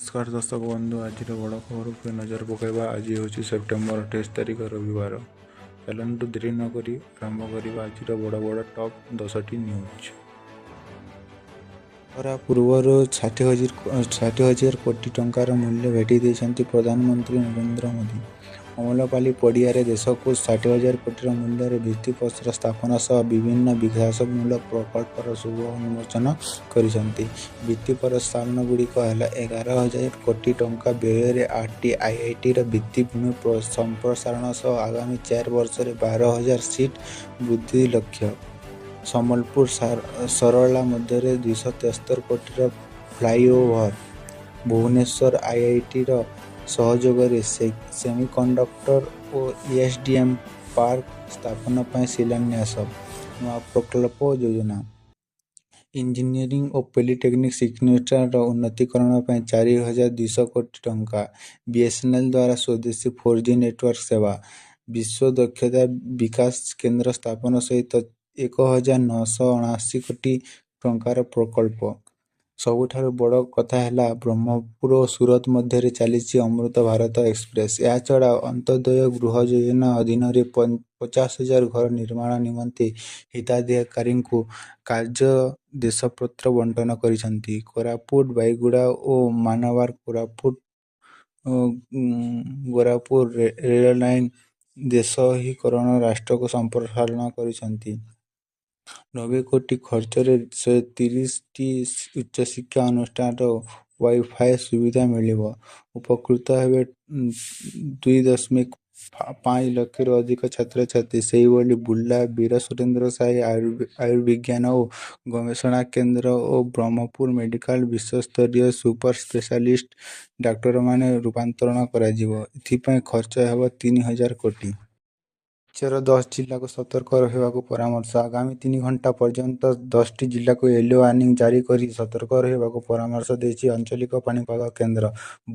ନମସ୍କାର ଦର୍ଶକ ବନ୍ଧୁ, ଆଜିର ବଡ଼ ଖବର ଉପରେ ନଜର ପକାଇବା। ଆଜି ହେଉଛି ସେପ୍ଟେମ୍ବର 28 ତାରିଖ, ରବିବାର। ଚାଲନ୍ତୁ ଡେରି ନକରି ଆରମ୍ଭ କରିବା ଆଜିର ବଡ଼ ବଡ଼ ଟପ୍ 10ଟି ନ୍ୟୁଜ୍। ଖରା ପୂର୍ବରୁ 60,000 କୋଟି ଟଙ୍କାର ମୂଲ୍ୟ ଭେଟି ଦେଇଛନ୍ତି ପ୍ରଧାନମନ୍ତ୍ରୀ ନରେନ୍ଦ୍ର ମୋଦି। ଅମଲପାଲି ପଡ଼ିଆରେ ଦେଶକୁ 60,000 କୋଟିର ମୂଲ୍ୟର ଭିତ୍ତିପ୍ରସ୍ତର ସ୍ଥାପନ ସହ ବିଭିନ୍ନ ବିକାଶମୂଳକ ପ୍ରକଳ୍ପର ଶୁଭ ଉନ୍ମୋଚନ କରିଛନ୍ତି। ଭିତ୍ତିପ୍ରସ୍ତର ସ୍ଥାପନଗୁଡ଼ିକ ହେଲା 11,000 କୋଟି ଟଙ୍କା ବ୍ୟୟରେ 8ଟି ଆଇଆଇଟିର ଭିତ୍ତିଭୂମି ସମ୍ପ୍ରସାରଣ ସହ ଆଗାମୀ 4 ବର୍ଷରେ 12,000 ସିଟ୍ ବୃଦ୍ଧି ଲକ୍ଷ୍ୟ। ସମ୍ବଲପୁର ସରଳା ମଧ୍ୟରେ 273 କୋଟିର ଫ୍ଲାଇଓଭର। ଭୁବନେଶ୍ୱର ଆଇଆଇଟିର ସହଯୋଗରେ ସେମିକଣ୍ଡକ୍ଟର ଓ ଏସଡିଏମ ପାର୍କ ସ୍ଥାପନ ପାଇଁ ଶିଳାନ୍ୟାସ। ନୂଆ ପ୍ରକଳ୍ପ ଯୋଜନା। ଇଞ୍ଜିନିୟରିଂ ଓ ପଲିଟେକ୍ନିକ ଶିକ୍ଷାନୁଷ୍ଠାନର ଉନ୍ନତିକରଣ ପାଇଁ 4,200 କୋଟି ଟଙ୍କା। ବିଏସଏନଏଲ ଦ୍ୱାରା ସ୍ୱଦେଶୀ 4G network ସେବା। ବିଶ୍ୱ ଦକ୍ଷତା ବିକାଶ କେନ୍ଦ୍ର ସ୍ଥାପନ ସହିତ 1,979 କୋଟି ଟଙ୍କାର ପ୍ରକଳ୍ପ। ସବୁଠାରୁ ବଡ଼ କଥା ହେଲା ବ୍ରହ୍ମପୁର ଓ ସୁରତ ମଧ୍ୟରେ ଚାଲିଛି ଅମୃତ ଭାରତ ଏକ୍ସପ୍ରେସ। ଏହାଛଡ଼ା ଅନ୍ତ୍ୟୋଦୟ ଗୃହ ଯୋଜନା ଅଧୀନରେ 50,000 ଘର ନିର୍ମାଣ ନିମନ୍ତେ ହିତାଧିକାରୀଙ୍କୁ କାର୍ଯ୍ୟାଦେଶପତ୍ର ବଣ୍ଟନ କରିଛନ୍ତି। କୋରାପୁଟ ବାଇଗୁଡ଼ା ଓ ମାନବାର କୋରାପୁଟ ଗୋରାପୁର ରେଳଲାଇନ ଦେଶୀକରଣ ରାଷ୍ଟ୍ରକୁ ସମ୍ପ୍ରସାରଣ କରିଛନ୍ତି। 90 କୋଟି ଖର୍ଚ୍ଚରେ 130ଟି ଉଚ୍ଚଶିକ୍ଷା ଅନୁଷ୍ଠାନରେ ୱାଇଫାଇ ସୁବିଧା ମିଳିବ। ଉପକୃତ ହେବେ 2.5 ଲକ୍ଷରୁ ଅଧିକ ଛାତ୍ରଛାତ୍ରୀ। ସେହିଭଳି ବୁର୍ଲା ବୀର ସୁରେନ୍ଦ୍ର ସାଏ ଆୟୁର୍ବିଜ୍ଞାନ ଓ ଗବେଷଣା କେନ୍ଦ୍ର ଓ ବ୍ରହ୍ମପୁର ମେଡିକାଲକୁ ବିଶ୍ୱସ୍ତରୀୟ ସୁପର ସ୍ପେଶାଲିଷ୍ଟ ଡାକ୍ତରଖାନାରେ ରୂପାନ୍ତରଣ କରାଯିବ। ଏଥିପାଇଁ ଖର୍ଚ୍ଚ ହେବ 3,000 କୋଟି। ରାଜ୍ୟର 10 ଜିଲ୍ଲାକୁ ସତର୍କ ରହିବାକୁ ପରାମର୍ଶ। ଆଗାମୀ 3 ଘଣ୍ଟା ପର୍ଯ୍ୟନ୍ତ 10ଟି ଜିଲ୍ଲାକୁ ୟେଲୋ ୱାର୍ଣ୍ଣିଂ ଜାରି କରି ସତର୍କ ରହିବାକୁ ପରାମର୍ଶ ଦେଇଛି ଆଞ୍ଚଳିକ ପାଣିପାଗ କେନ୍ଦ୍ର।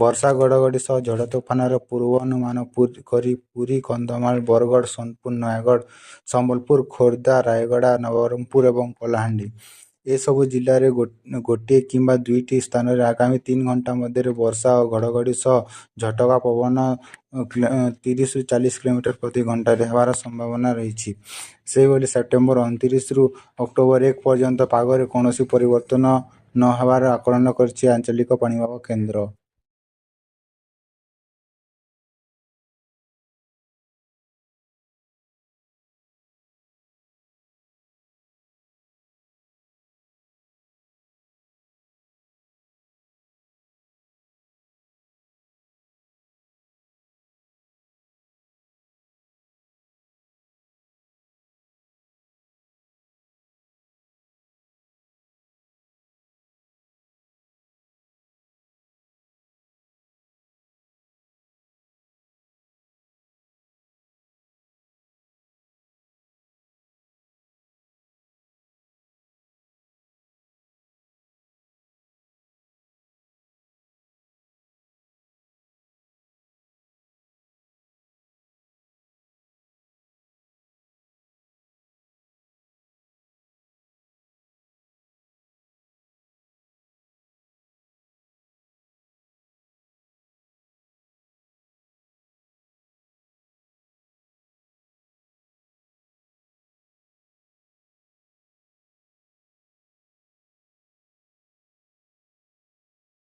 ବର୍ଷା, ଘଡ଼ଘଡ଼ି ସହ ଝଡ଼ତୋଫାନର ପୂର୍ବାନୁମାନ କରି ପୁରୀ, କନ୍ଧମାଳ, ବରଗଡ଼, ସୋନପୁର, ନୟାଗଡ଼, ସମ୍ବଲପୁର, ଖୋର୍ଦ୍ଧା, ରାୟଗଡ଼ା, ନବରଙ୍ଗପୁର ଏବଂ କଳାହାଣ୍ଡି ଏସବୁ ଜିଲ୍ଲାରେ ଗୋଟିଏ କିମ୍ବା ଦୁଇଟି ସ୍ଥାନରେ ଆଗାମୀ 3 ଘଣ୍ଟା ମଧ୍ୟରେ ବର୍ଷା ଓ ଘଡ଼ଘଡ଼ି ସହ ଝଟକା ପବନ 30ରୁ 40 କିଲୋମିଟର ପ୍ରତି ଘଣ୍ଟାରେ ହେବାର ସମ୍ଭାବନା ରହିଛି। ସେହିଭଳି ସେପ୍ଟେମ୍ବର 29ରୁ ଅକ୍ଟୋବର 1 ପର୍ଯ୍ୟନ୍ତ ପାଗରେ କୌଣସି ପରିବର୍ତ୍ତନ ନ ହେବାର ଆକଳନ କରିଛି ଆଞ୍ଚଳିକ ପାଣିପାଗ କେନ୍ଦ୍ର।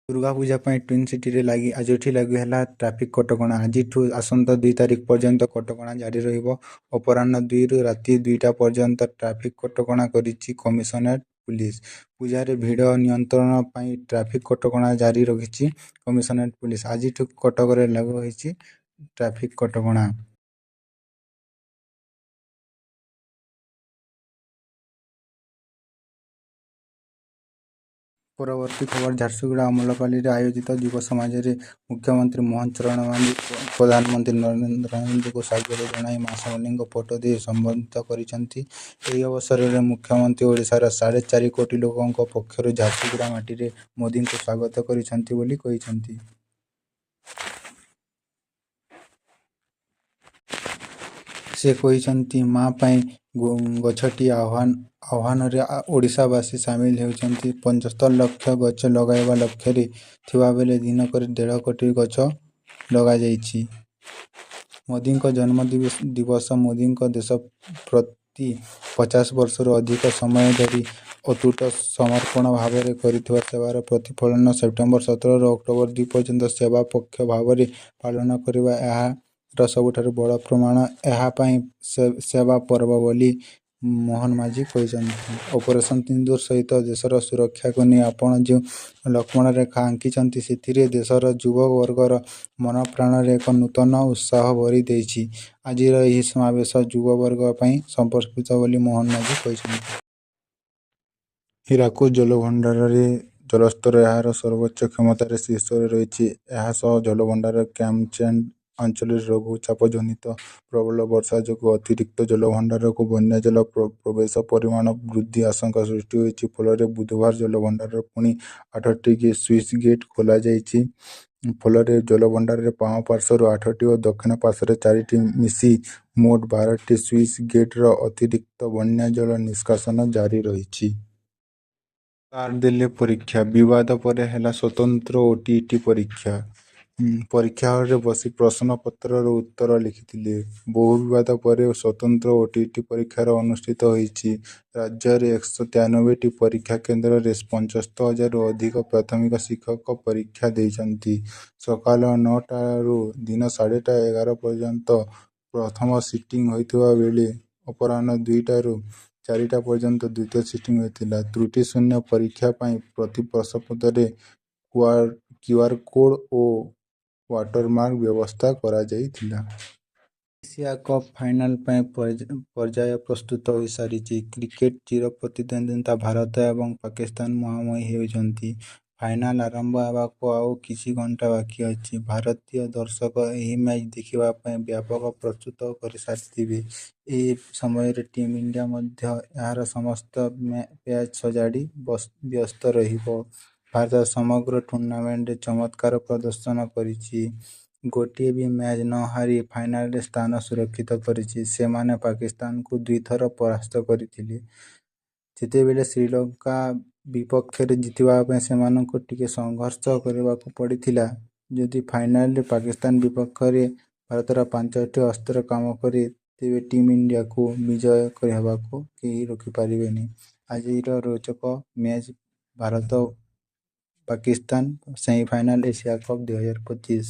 ଦୁର୍ଗାପୂଜା ପାଇଁ ଟ୍ୱିନସିଟିରେ ଆଜିଠୁ ଲାଗୁ ହେଲା ଟ୍ରାଫିକ କଟକଣା। ଆଜିଠୁ ଆସନ୍ତା 2 ତାରିଖ ପର୍ଯ୍ୟନ୍ତ କଟକଣା ଜାରି ରହିବ। ଅପରାହ୍ନ 2ରୁ ରାତି 2ଟା ପର୍ଯ୍ୟନ୍ତ ଟ୍ରାଫିକ କଟକଣା କରିଛି କମିଶନରେଟ ପୁଲିସ। ପୂଜାରେ ଭିଡ଼ ନିୟନ୍ତ୍ରଣ ପାଇଁ ଟ୍ରାଫିକ କଟକଣା ଜାରି ରଖିଛି କମିଶନରେଟ ପୁଲିସ। ଆଜିଠୁ କଟକରେ ଲାଗୁ ହୋଇଛି ଟ୍ରାଫିକ କଟକଣା। ପରବର୍ତ୍ତୀ ଖବର ଝାରସୁଗୁଡ଼ା ଅମଲପାଲିରେ ଆୟୋଜିତ ଯୁବ ସମାଜରେ ମୁଖ୍ୟମନ୍ତ୍ରୀ ମୋହନ ଚରଣ ମାଝୀ ପ୍ରଧାନମନ୍ତ୍ରୀ ନରେନ୍ଦ୍ର ମୋଦିଙ୍କୁ ସ୍ୱାଗତ ଜଣାଇ ମା ସମଲେଇଙ୍କ ଫଟୋ ଦେଇ ସମ୍ବର୍ଦ୍ଧିତ କରିଛନ୍ତି। ଏହି ଅବସରରେ ମୁଖ୍ୟମନ୍ତ୍ରୀ ଓଡ଼ିଶାର 4.5 କୋଟି ଲୋକଙ୍କ ପକ୍ଷରୁ ଝାରସୁଗୁଡ଼ା ମାଟିରେ ମୋଦିଙ୍କୁ ସ୍ୱାଗତ କରିଛନ୍ତି ବୋଲି କହିଛନ୍ତି। ସେ କହିଛନ୍ତି, ମା ପାଇଁ ଗଛଟିଏ ଆହ୍ୱାନରେ ଓଡ଼ିଶାବାସୀ ସାମିଲ ହେଉଛନ୍ତି। 75 ଲକ୍ଷ ଗଛ ଲଗାଇବା ଲକ୍ଷ୍ୟରେ ଥିବାବେଳେ ଦିନକରେ ଦେଢ଼ କୋଟି ଗଛ ଲଗାଯାଇଛି। ମୋଦିଙ୍କ ଜନ୍ମ ଦିବସ ମୋଦିଙ୍କ ଦେଶ ପ୍ରତି 50 ବର୍ଷରୁ ଅଧିକ ସମୟ ଧରି ଅତୁଟ ସମର୍ପଣ ଭାବରେ କରିଥିବା ସେବାର ପ୍ରତିଫଳନ ସେପ୍ଟେମ୍ବର 17 ରୁ ଅକ୍ଟୋବର 2 ପର୍ଯ୍ୟନ୍ତ ସେବା ପକ୍ଷ ଭାବରେ ପାଳନ କରିବା ଏହାର ସବୁଠାରୁ ବଡ଼ ପ୍ରମାଣ। ଏହା ପାଇଁ ସେବା ପର୍ବ ବୋଲି ମୋହନ ମାଝୀ କହିଛନ୍ତି। ଅପରେସନ ସିନ୍ଦୂର ସହିତ ଦେଶର ସୁରକ୍ଷାକୁ ନେଇ ଆପଣ ଯେଉଁ ଲକ୍ଷ୍ମଣରେଖା ଆଙ୍କିଛନ୍ତି, ସେଥିରେ ଦେଶର ଯୁବବର୍ଗର ମନପ୍ରାଣରେ ଏକ ନୂତନ ଉତ୍ସାହ ଭରି ଦେଇଛି। ଆଜିର ଏହି ସମାବେଶ ଯୁବବର୍ଗ ପାଇଁ ସମର୍ପିତ ବୋଲି ମୋହନ ମାଝୀ କହିଛନ୍ତି। ହୀରାକୁଦ ଜଳଭଣ୍ଡାରରେ ଜଳସ୍ତର ଏହାର ସର୍ବୋଚ୍ଚ କ୍ଷମତାର ଶୀର୍ଷରେ ରହିଛି। ଏହାସହ ଜଳଭଣ୍ଡାରର କ୍ୟାଚମେଣ୍ଟ ଅଞ୍ଚଳରେ ଲଘୁଚାପ ଜନିତ ପ୍ରବଳ ବର୍ଷା ଯୋଗୁଁ ଅତିରିକ୍ତ ଜଳଭଣ୍ଡାରକୁ ବନ୍ୟାଜଳ ପ୍ରବେଶ ପରିମାଣ ବୃଦ୍ଧି ଆଶଙ୍କା ସୃଷ୍ଟି ହୋଇଛି। ଫଳରେ ବୁଧବାର ଜଳଭଣ୍ଡାରର ପୁଣି ଆଠଟି ସ୍ଲୁଇସ୍ ଗେଟ୍ ଖୋଲାଯାଇଛି। ଫଳରେ ଜଳଭଣ୍ଡାରର ବାମ ପାର୍ଶ୍ୱରୁ ଆଠଟି ଓ ଦକ୍ଷିଣ ପାର୍ଶ୍ୱରୁ ଚାରିଟି ମିଶି ମୋଟ 12ଟି ସ୍ଲୁଇସ୍ ଗେଟ୍‌ରୁ ଅତିରିକ୍ତ ବନ୍ୟାଜଳ ନିଷ୍କାସନ ଜାରି ରହିଛି। ସାର୍ ଦେଲେ ପରୀକ୍ଷା, ବିବାଦ ପରେ ହେଲା ସ୍ୱତନ୍ତ୍ର ଓଟିଇଟି ପରୀକ୍ଷା। ପରୀକ୍ଷା ହଲରେ ବସି ପ୍ରଶ୍ନପତ୍ରର ଉତ୍ତର ଲେଖିଥିଲେ। ବହୁ ବିବାଦ ପରେ ସ୍ୱତନ୍ତ୍ର ଓଟିଇଟି ପରୀକ୍ଷାର ଅନୁଷ୍ଠିତ ହୋଇଛି। ରାଜ୍ୟର 193 ଟି ପରୀକ୍ଷା କେନ୍ଦ୍ରରେ 75 ହଜାରରୁ ଅଧିକ ପ୍ରାଥମିକ ଶିକ୍ଷକ ପରୀକ୍ଷା ଦେଇଛନ୍ତି। ସକାଳ 9 ଟାରୁ ଦିନ ସାଢ଼େ 11 ପର୍ଯ୍ୟନ୍ତ ପ୍ରଥମ ସିଟିଂ ହୋଇଥିବା ବେଳେ ଅପରାହ୍ନ 2 ଟାରୁ 4 ଟା ପର୍ଯ୍ୟନ୍ତ ଦ୍ୱିତୀୟ ସିଟିଂ ହୋଇଥିଲା। ତ୍ରୁଟିଶୂନ୍ୟ ପରୀକ୍ଷା ପାଇଁ ପ୍ରତି ପ୍ରଶ୍ନପତ୍ରରେ କ୍ୟୁଆର କୋଡ୍ ଓ ୱାଟରମାର୍କ ବ୍ୟବସ୍ଥା କରାଯାଇଥିଲା। ଏସିଆ କପ୍ ଫାଇନାଲ ପାଇଁ ପର୍ଯ୍ୟାୟ ପ୍ରସ୍ତୁତ ହୋଇସାରିଛି। କ୍ରିକେଟ ଚିରପ୍ରତିଦ୍ୱନ୍ଦ୍ୱୀ ଭାରତ ଏବଂ ପାକିସ୍ତାନ ମୁହାଁମୁହିଁ ହେଉଛନ୍ତି। ଫାଇନାଲ ଆରମ୍ଭ ହେବାକୁ ଆଉ କିଛି ଘଣ୍ଟା ବାକି ଅଛି। ଭାରତୀୟ ଦର୍ଶକ ଏହି ମ୍ୟାଚ୍ ଦେଖିବା ପାଇଁ ବ୍ୟାପକ ପ୍ରସ୍ତୁତ କରିସାରିଥିବେ। ଏହି ସମୟରେ ଟିମ୍ ଇଣ୍ଡିଆ ମଧ୍ୟ ଏହାର ସମସ୍ତ ପ୍ୟାଚ୍ ସଜାଡ଼ି ବ୍ୟସ୍ତ ରହିବ। ଭାରତ ସମଗ୍ର ଟୁର୍ଣ୍ଣାମେଣ୍ଟରେ ଚମତ୍କାର ପ୍ରଦର୍ଶନ କରିଛି। ଗୋଟିଏ ବି ମ୍ୟାଚ୍ ନ ହାରି ଫାଇନାଲରେ ସ୍ଥାନ ସୁରକ୍ଷିତ କରିଛି। ସେମାନେ ପାକିସ୍ତାନକୁ ଦୁଇଥର ପରାସ୍ତ କରିଥିଲେ। ଯେତେବେଳେ ଶ୍ରୀଲଙ୍କା ବିପକ୍ଷରେ ଜିତିବା ପାଇଁ ସେମାନଙ୍କୁ ଟିକେ ସଂଘର୍ଷ କରିବାକୁ ପଡ଼ିଥିଲା। ଯଦି ଫାଇନାଲରେ ପାକିସ୍ତାନ ବିପକ୍ଷରେ ଭାରତର ପାଞ୍ଚଟି ଅସ୍ତ୍ର କାମ କରେ, ତେବେ ଟିମ୍ ଇଣ୍ଡିଆକୁ ବିଜୟୀ ହେବାକୁ କେହି ରୋକିପାରିବେନି। ଆଜିର ରୋଚକ match Bharat-Pakistan semifinal Asia cup 2025।